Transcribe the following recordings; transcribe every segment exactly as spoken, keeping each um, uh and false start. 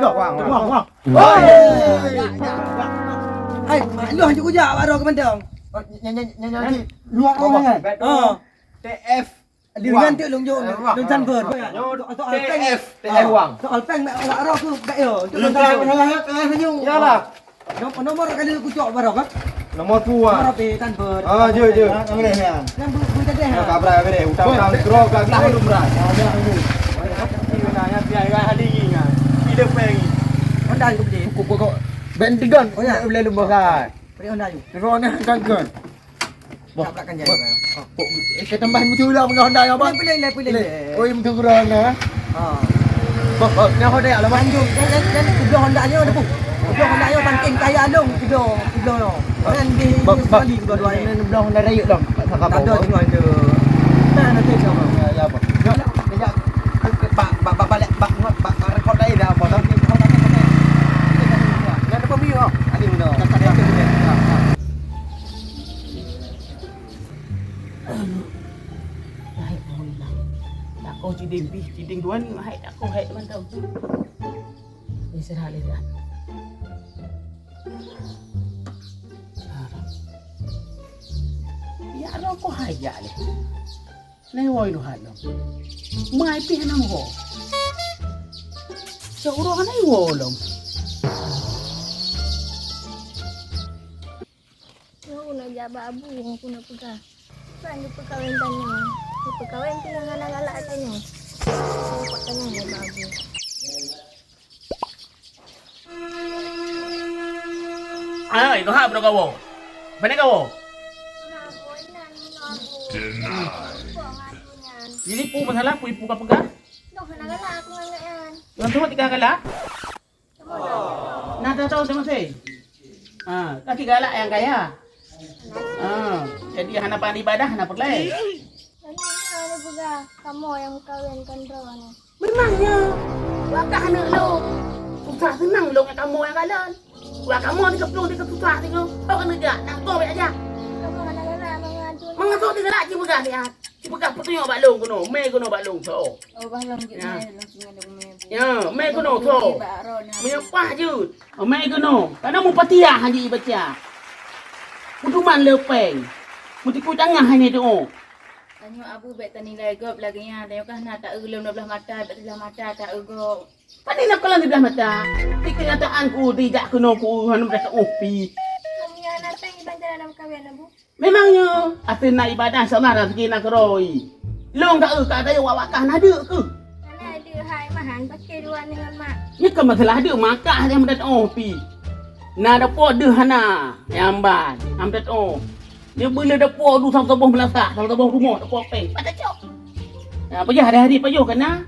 Wang, wang. Wang, wang. Hai, maklum hanjeuet kujak bak droe keumantong. Nyan, nyan, nyan, nyan, nyan. Luar awak kan? Oh. T F. Di nyan tu lôn jok, lôn transfer. T F, T F Wang. Soal peng nak awak roh tu, tak yo. Untuk lôn transfer. Yalah. Nom-, nomor kali kucok barang, kan? Nomor tu, ah. Nomor P transfer. Ah, je, je. Yang bu-, bu tadi, ha. Kabra, kabra. Utang-utang, kro, kabra, belum berat. Honda aku beli. Kok, kok, kok. Ben tiga. Oh, ya. Boleh lu buka. Beri Honda you. Terus ni kan kan. Boh. Tabrakkan je. Boh. Eh, saya tambah muncul lah, punya Honda ya, Bang. Pilih, pilih, pilih. Pilih. Oh, yang muncul kurang, eh? Ha. Boh, boh, ni Honda ya, lah, Bang. Lanjut. Jangan, jangan, jangan kubloh Honda nyoe, debu. Kubloh Honda nyoe, saking kaya lôn, kubloh, kubloh nyoe. Kan di Bang, Bang. Australia kedua-dua ni. Ini belum ada rayek dah. Tak ada semua ada. Nah, nanti sama. Ya, ya, apa? Ya, ya. Bak, bak, bak, balik, bak, bak, bak, rekod lain dah, apa dah. Dah ada pemiu, ah. Ada benda. Dah, dah, dah. Hai, Allah. Takut ciding pih, ciding tuan, hai, takut, hai, teman tahu. Istirahat, istirahat. Ya, rokok aja leh. Nai woi lu halo. Mai pih hana muho. Seurang hana iwo lom. Nyoe na jak bak Abu, ngon ku na peugah. Kan geupeukawen tanyoe. Geupeukawen pih nyang hana galak tanyoe. Nyoe pat tanyoe na bak Abu. Ah, itu hak beurangkawo. Pane kawo? Nah, boh inan, nah, boh. Denied. Jadi, pu masalah, pu ipu ka peugah? Noh, hana galak aku ngon nyan. Ngon tu tiga galak? Nah, tahu, tahu, tahu, tahu. Ah, kaki galak nyang kaya. Ah, jadi hana pan ibadah, hana peureulèe. Nyan, nyan, peugah, kamoe nyang meukawenkan droeneuh. Memangnya, wak ka aneuk lôn. Susah seunang lôn ngon kamoe nyang kalon. Wak kamoe dikeuplueng, dikeususah singoh. Ho keuneuk jak, nak gob jak. Kamoe hana galak mangat. Mangat soe teugalak, ci peugah siat. Ci peugah peutunyok bak lôn keunoe, mé keunoe bak lôn soe. Oh, bah lôn jeuet mé, lôn singoh lôn mé bu. Ya, mé keunoe tho. Meunyoe paih jeuet. Mé keunoe. Kana mupatiah haji baca. Kuduman le péng. Meutikui tangah hana teuoh. Tanyoe Abu bèk tanilai gob lagèe nyan. Tanyoe kan na taeu lom dua blah mata, bèk siblah mata taeu gob. Pane na kalon siblah mata. Di keunyataan ku, di jak keunoe ku, hana meutateuoh pi. Meunyoe na péng iban jalan lam kawen, Abu. Memang nyoe, até na ibadah, insya Allah raseuki na keurôi. Lôn ka eu, ka ata yôh wak-wak kah na deuk keuh. Hana deuk hai mahan, paké dua ngon mak. Nyoe ka masalah deuk, makah nyang meudat oh pi. Na dapo deuh hana, nyang ban, nyang meudat oh. Nyoe beuleuh dapo du saboh-saboh meulasak, saboh-saboh rumoh dapo péng. Pat tacok. Nah, pajoh hari-hari pajoh kana?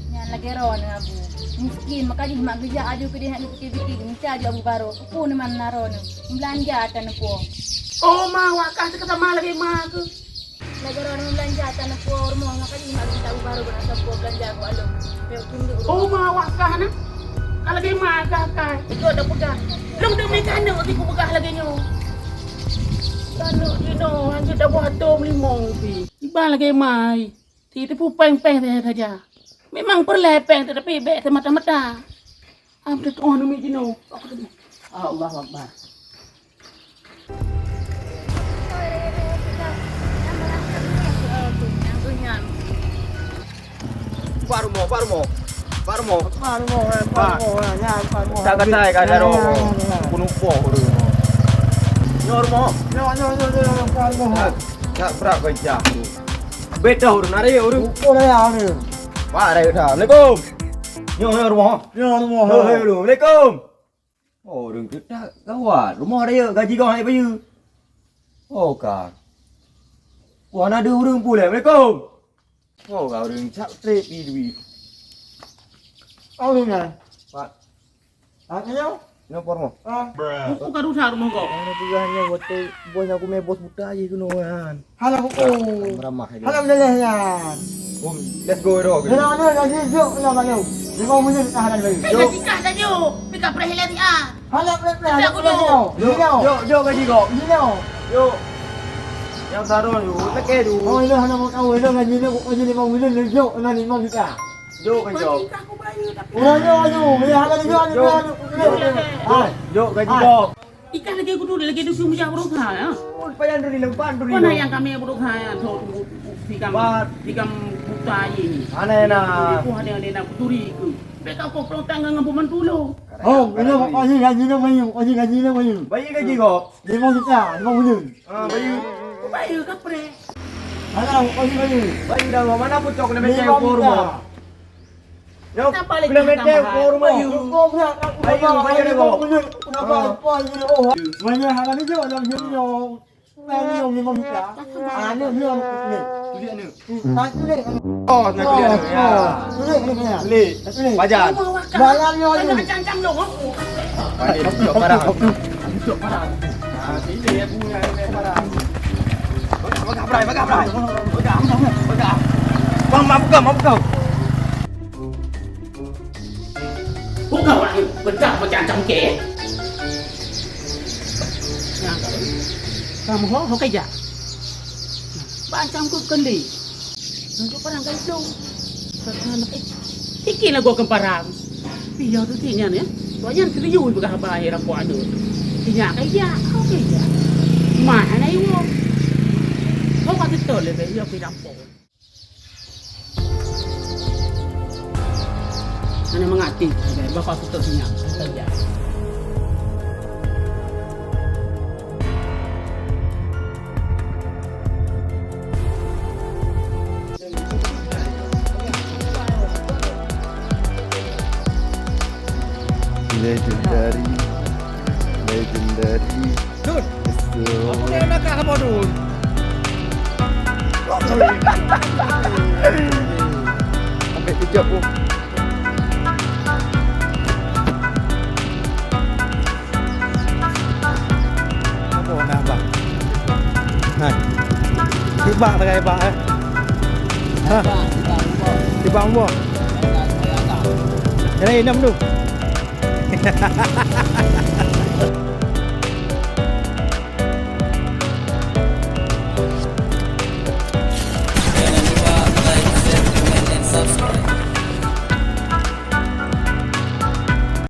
Nyan lagèe droeneuh Abu. Miskin, maka jih mak geujak aju keudeh aneuk pike-pike, mita aju Abu Baro. Peue neuman na droeneuh? Meulanja ata neupo. Oh, ma, wak kah teuka sama lagèe ma keuh. Lagèe droeneuh meulanja ata neupo rumoh, maka jih mak geujak Abu Baro guna sampoe beulanja keu along. Payah tunduk rumoh. Oh, ma, wak kah na? Ka lagèe ma kah, kah. Ikot dak peugah. Lôn deuh meukaneuk siku peugah lagèe nyoe. Kaneuk jinoe hanjeuet dak buah tom limong pi. Iban lagèe ma. Ti teupeu péng-péng saja-saja. Memang peureulèe péng, tetapi bèk seumata-mata. Am teutu'oh neumi jinoe. Allahu Akbar. Pak rumoh, pak rumoh. Pak rumoh. Pak rumoh, eh, pak rumoh, eh, nyan, pak rumoh. Tak katai ka jaroe. Nyan, nyan, nyan. Bunuh poh tu. Nyoe rumoh. Nyoe, nyoe, nyoe, nyoe, pak rumoh. Tak, tak berat kerja tu. Beda ureueng, ada ya ureueng? Ukur ya, ada. Pak, ada ya. Assalamualaikum. Nyoe, nyoe rumoh. Nyoe rumoh. Hei, hei, assalamualaikum. Oh, ureueng tu tak gawat. Rumoh ada ya, gaji kau naik bayu. Oh, ka. Wah, na dua ureueng pulai. Assalamualaikum. Oh, ka ureueng cak trep pi duit. Oh, ureueng nyan. Pak. Ah, nyoe? Nyoe por mo. Ah. Buku ka rusak rumoh kau. Ana peugah nyoe, watèe bos nyoe kumé bos buta jih keunoe kan. Hana buku. Ramah aja. Hana boleh nyan. Bom, let's go, ero. Hana, hana, hana, jok, hana, hana. Lima minit, ah, hana lagi. Eh, jok. Dah nikah dah, jok. Pika preh hilang ni, ah. Hana preh, preh, hana preh, jok. Jok, jok, jok, gaji kau. Jok. Jok. Yang saron tu, tak kira tu. Oh, ini hana mau tahu, ini gaji ni, gaji lima minit, jok, hana lima juta. Jok kan jok. Urang nyoe aju, ya hana nyoe aju, jok, aju, aju. Jok, hai. Jok gaji jok. Ikan lagi kudu lagi dusun mujah burung ha ya. Oh, payah duri lempan duri. Mana yang kami burung ha ya tu tikam tikam buta ini. Mana ya nak? Ku hana ada nak turi ku. Bek kau kau pelontang dengan buman dulu. Oh, ini kok ini gaji ni mayu, ini gaji ni mayu. Bayi gaji kok. Lima juta, lima bulan. Ah, bayu. Bayu kapreh. Hana, bayu, bayu. Bayu dah, mana pucok kena macam kurma. Yo, kena macam kurma. Bayu, bayu dah, kok. Mana hana ni jauh dalam jauh. Mana yang lima juta. Anak dia ni. Tulik aneuk. Hmm. Tak tulik. Oh, nak tulik aneuk, ya. Tulik aneuk, ya. Tulik. Tak tulik. Pajan. Bayar dia ni. Macam-macam dong, oh. Pajan, jok parang. Jok parang. Ah, sini ya, bunga ni parang. Pegang, pegang, Brai, pegang, Brai. Pegang, pegang. Bang, mak pegang, mak pegang. Bukan awak ni, pegang macam-macam ke. Nah, kamu ho, ho kerja. Bancang ku kendi. Nunjuk parang kai dong. Kata anak, eh, tiki lagu akan parang. Piya tu ti nyan ya. Wak nyan serius peugah haba akhir aku ada. Ti nyan kai ya, kau kai ya. Mah anak iwo. Kau kata tol lebih ya pinang pon. Hana mangat ti, bapak tutup senyap. Legendary, legendary. Dun. Betul. Apa dia nak kat sama Dun? Sampai kejap pun. Apa nak abang? Hai. Tibak tak tibak eh? Ha? Tibak umur. Jadi enam tu.